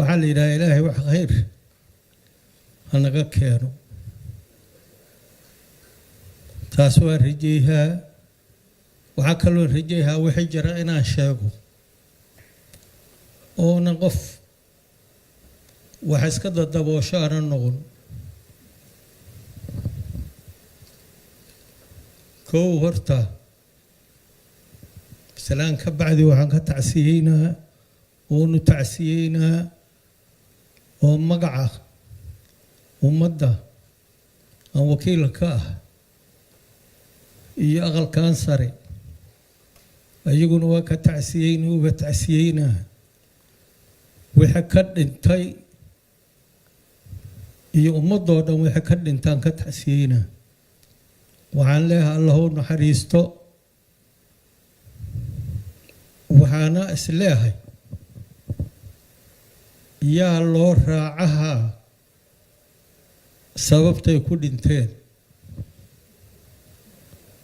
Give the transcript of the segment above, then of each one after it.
Waxaa la yidhaha, Ilaahay wax khayr hanaga keeno. Taas waa rajayhaa. Waxaa kaloo rajayhaa wixii jira inaan sheego, oona qof wax iska dadaboosho aanan noqon. Kow, horta salaan ka bacdi, waxaan ka tacsiyeynaa oonu tacsiyeynaa oo magaca ummadda aan wakiilka ka ah iyo aqalkan sare ayaguna waa ka tacsiyeyna, uga tacsiyeynaa wixii ka dhintay iyo ummadoo dhan. Wixii ka dhintaan ka tacsiyeynaa. Waxaan leeyahay, Allahu naxariisto. Waxaana is leeyahay, yaa loo raacahaa sababtay ku dhinteen?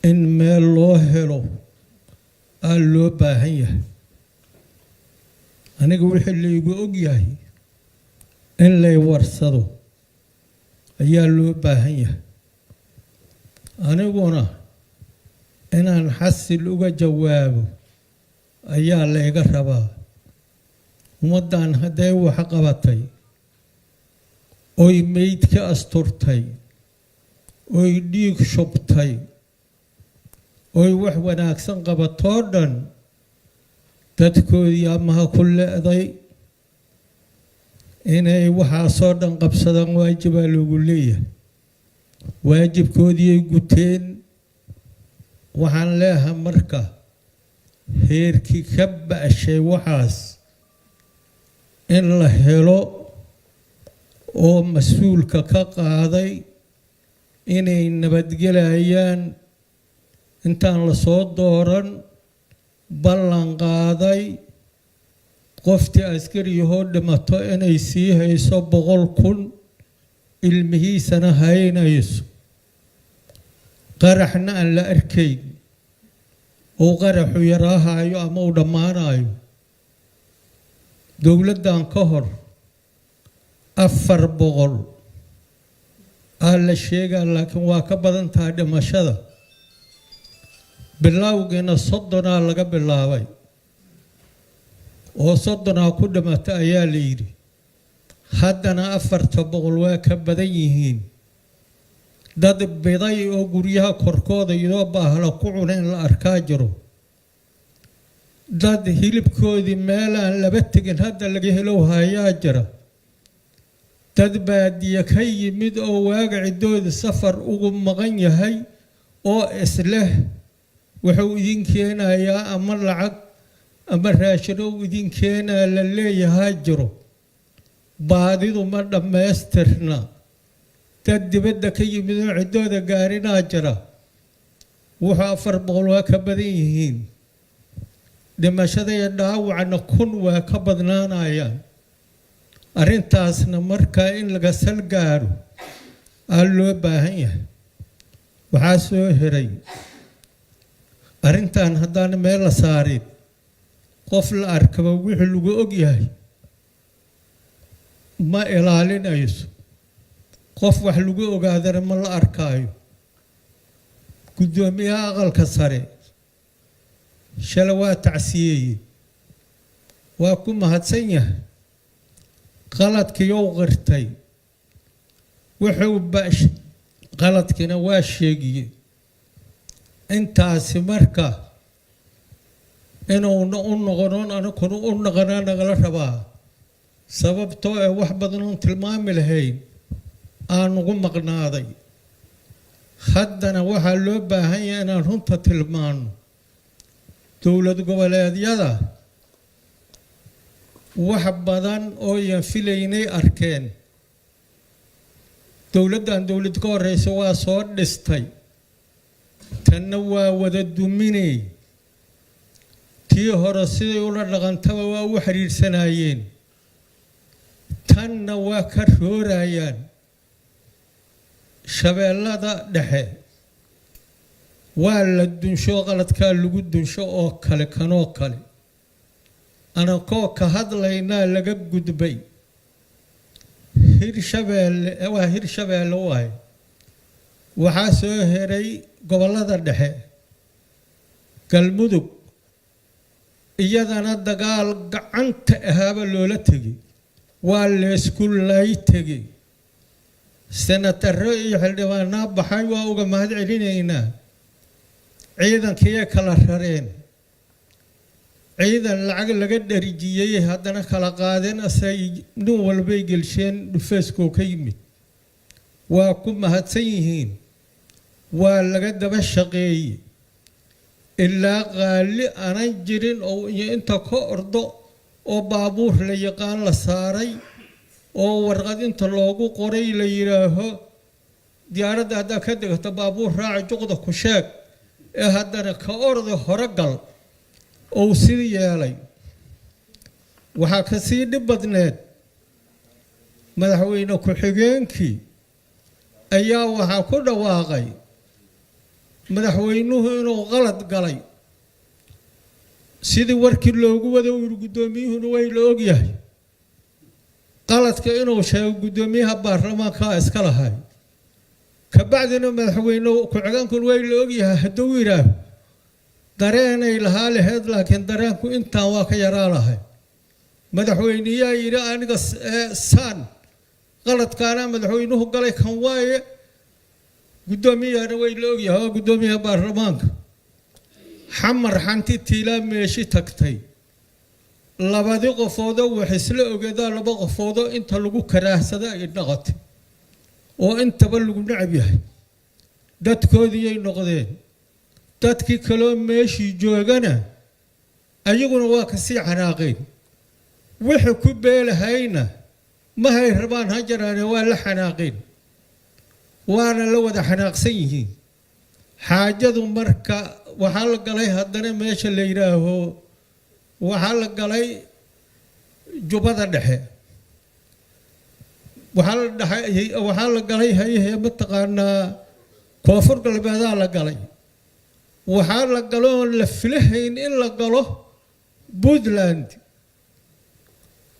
In meel loo helo aa loo baahan yahay. Aniga wixii laygu og yahay in lay warsado ayaa loo baahan yahay, aniguna inaan xasil uga jawaabo ayaa layga rabaa. Ummaddan hadday wax qabatay oy meyd ka asturtay, oy dhiig shubtay, oy wax wanaagsan qabatoo dhan, dadkoodii amaha ku le'day. Inay waxaasoo dhan qabsadaan waajibaa loogu leeyahay. Waajibkoodiiay guteen. Waxaan leeyahay marka, heerkii ka ba'shay waxaas in la helo oo mas-uulka ka qaaday inay nabadgelayaan intaan lasoo dooran ballan qaaday, qoftii askariyahoo dhimato inay sii hayso 100,000, ilmihiisana haynayso, qaraxna aan la arkayn, uu qaraxu yaraahayo ama uu dhammaanayo. Dowladdan ka hor 400 aa la sheegaa, laakiin waa ka badan tahay dhimashada. Bilowgiina 30-aa laga bilaabay oo 30-aa ku dhimata ayaa la yidhi. Haddana 400 waa ka badan yihiin. Dad biday oo guryaha korkooda iyadoo baahla ku cuna in la arkaa jiro, dad hilibkoodii meelaan laba tegin hadda laga helow hayaa jira, dad baadiye ka yimid oo waaga ciddooda safar ugu maqan yahay oo isleh wuxuu idin keenayaa ama lacag ama raashin uu idin keenaa la leeyahaa jiro. Baadidu ma dhammaystirna. Dad dibadda ka yimid oo ciddooda gaarinaa jira. Wuxuu 400 waa ka badan yihiin. Dhimashada iyo dhaawacna 1000 waa ka badnaanayaan. Arrintaasna markaa in laga sal gaaro aa loo baahan yahay. Waxaa soo heray, arrintan haddaan meel la saarin, qof la arkaba wixii lagu og yahay ma ilaalinayso, qof wax lagu ogaadana ma la arkaayo. Guddoomiyaha aqalka sare shalay waa tacsiyeeyey, waa ku mahadsan yahay. Qaladkiiyou qirtay, wuxuu qaladkiina waa sheegiyey. Intaasi marka inuuna u noqonon, anakuna u noqonaa nagala rabaa, sababtoo ee wax badan oon tilmaami lahayn aanugu maqnaaday. Haddana waxaa loo baahan yahay inaan runta tilmaanno. Dowlad goboleedyada wax badan oo yan filaynay arkeen. Dowladdan dowlad ka horeysa waa soo dhistay, tanna waa wada duminay. Tii hore siday ula dhaqantaba waa u xiriirsanaayeen, tanna waa ka roorayaan. Shabeellada Dhexe waa la dunsho, qaladkaa lagu dunsho oo kale kanoo kale anakoo ka hadlaynaa laga gudbay. Hirshabeelle, waa Hirshabeelle waaye. Waxaa soo heray gobollada dhexe, Galmudug, iyadana dagaal gacanta ahaaba loola tegi, waa leysku lay tegi. Senataro iyo xildhibaanaa baxay, waa uga mahad celinaynaa. Ciidankiyay kala rareen, ciidan lacag laga dharijiyey haddana kala qaadeen, asay nin walbay gelsheen dhufeeskoo ka yimid. Waa ku mahadsan yihiin, waa laga daba shaqeeyey ilaa qaali aanan jirin oo iyo inta ka ordo oo baabuur la yaqaan la saaray oo warqad inta loogu qoray la yidhaaho diyaaradda haddaa ka degato baabuur raaca, juqda ku sheeg ee haddana ka orda hore gal ou sidii yeelay. Waxaa ka sii dhib badneed madaxweyne ku-xigeenkii ayaa waxaa ku dhawaaqay madaxweynuhu inuu qalad galay, sidii warkii loogu wada uu yidhi guddoomiyuhuna way la ogyahay qaladka inuu sheego guddoomiyaha baarlamaankaa iska lahay. Kabacdina madaxweyne ku-xigeenkuna way la ogyahay hadduu yidhaaho dareenay lahaa laheyd, laakiin dareenku intaan waa ka yaraa lahay. Madaxweyneyaa yidhi aniga saan qaladkaana madaxweynuhu galay kan waaye, guddoomiyahana way la ogyahay, waa guddoomiyaha baarlamaanka. Xamar xanti tiilaa meeshi tagtay, labadi qofoodoo wax isla ogeedaa, laba qofoodoo inta lagu karaahsada ay dhaqatay oo intaba lagu necab yahay dadkoodiiyay noqdeen. Dadkii kaloo meeshii joogana ayaguna waa kasii xanaaqeen, wixii ku beelahayna mahay rabaan ha jaraane, waa la xanaaqeen, waana la wada xanaaqsan yihiin xaajadu. Marka waxaa la galay haddana meesha la yidhaaho, waxaa la galay Jubbada Dhexe, waxaa la dhaxay, waxaa la galay hayahe mataqaanaa Koonfur Galbeedaa la galay, waxaa la galoon la filahayn in la galo Puntland.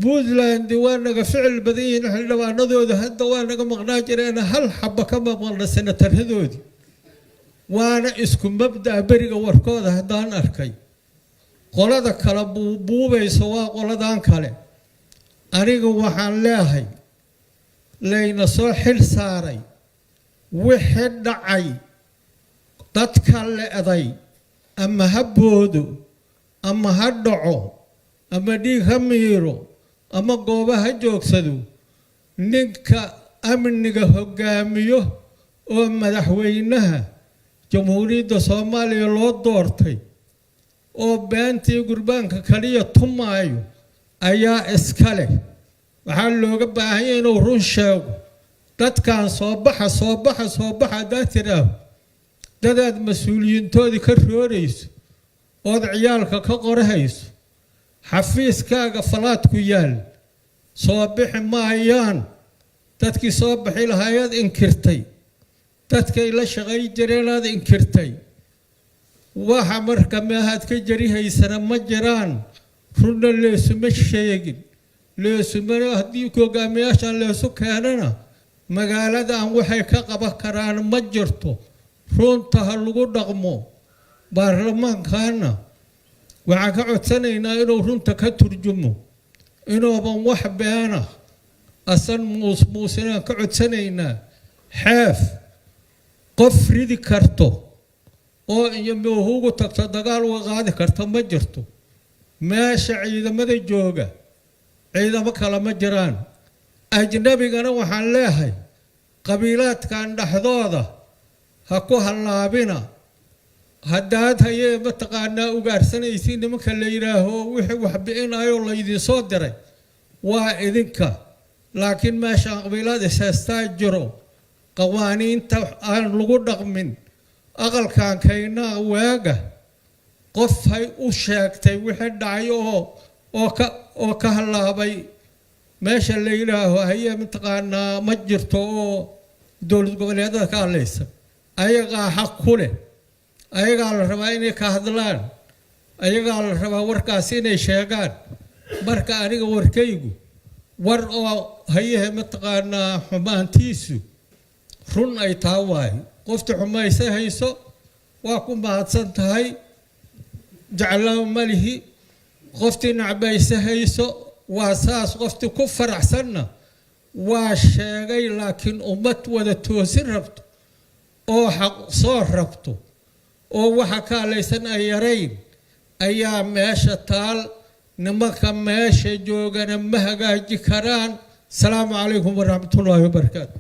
Puntland waa naga ficil badan yihiin xildhibaanadooda, hadda waa naga maqnaa jireen, hal xaba kama maqna senataradoodii, waana isku mabda'a beriga warkooda haddaan arkay. Qolada kale buubuubayso waa qoladan kale. Aniga waxaan leehay layna soo xil saaray wixii dhacay dadka le'day, ama ha boodo ama ha dhaco ama dhiig ha miiro ama gooba ha joogsado, ninka amniga hoggaamiyo oo madaxweynaha Jamhuuriyadda Soomaaliya loo doortay oo beentii gurbaanka kaliya tumaayo ayaa iska leh. Waxaa looga baahanya inuu run sheego. Dadkan soo baxa, soo baxa, soo baxa haddaad tidhaaho, dadaad mas-uuliyiintoodii ka roorayso ood ciyaalka ka qorahayso, xafiiskaaga falaadku yaal, soo bixi maayaan. Dadkii soo bixi lahaayaad inkirtay, dadkay la shaqay jireenaad inkirtay. Waxa marka meehaad ka jarihaysana ma jiraan. Runna leesuma sheegin, leesuma haddii hogaamiyaashan leesu keenana magaaladan waxay ka qaban karaan ma jirto. Runta ha lagu dhaqmo. Baarlamaankana waxaan ka codsanaynaa inuu runta ka turjumo, inuuban wax beena asan muusmuusinaan ka codsanaynaa. Xeef qof ridi karto oo iyo moohugu tagto dagaal uga qaadi karto ma jirto. Meesha ciidamada jooga ciidamo kale ma jiraan. Ajnabigana waxaan leehay qabiilaadkan dhexdooda ha ku hallaabina. Haddaad hayee mataqaanaa ugaarsanaysiin nimanka la yidhaaho wixii wax bi'inayo laydinsoo diray waa idinka, laakiin meeshaan qabiilaad ishaystaa jiro, qawaaniinta aan lagu dhaqmin. Aqalkan kaynaa waaga qof hay u sheegtay wixii dhacay oo ka hallaabay meesha la yidhaaho hayee mataqaanaa ma jirto oo dowlad goboleedyada ka hadlaysa. Ayagaa xaq ku leh, ayagaa la rabaa inay ka hadlaan, ayagaa la rabaa warkaasi inay sheegaan. Marka aniga warkaygu War oo hayahe mataqaanaa xumaantiisu run ay taa waaye. Qofta xumayse hayso waa ku mahadsan tahay, jeclaa malihi. Qoftii nacbayse hayso waa saas, qoftii ku faraxsanna waa sheegay. Laakiin ummad wada toosin rabto oo xaq soo rabto oo waxa ka alaysan ay yarayn ayaa meesha taal. Nimanka meesha joogana ma hagaaji karaan. Asalaamu calaykum waraxmatullaahi wabarakaatu.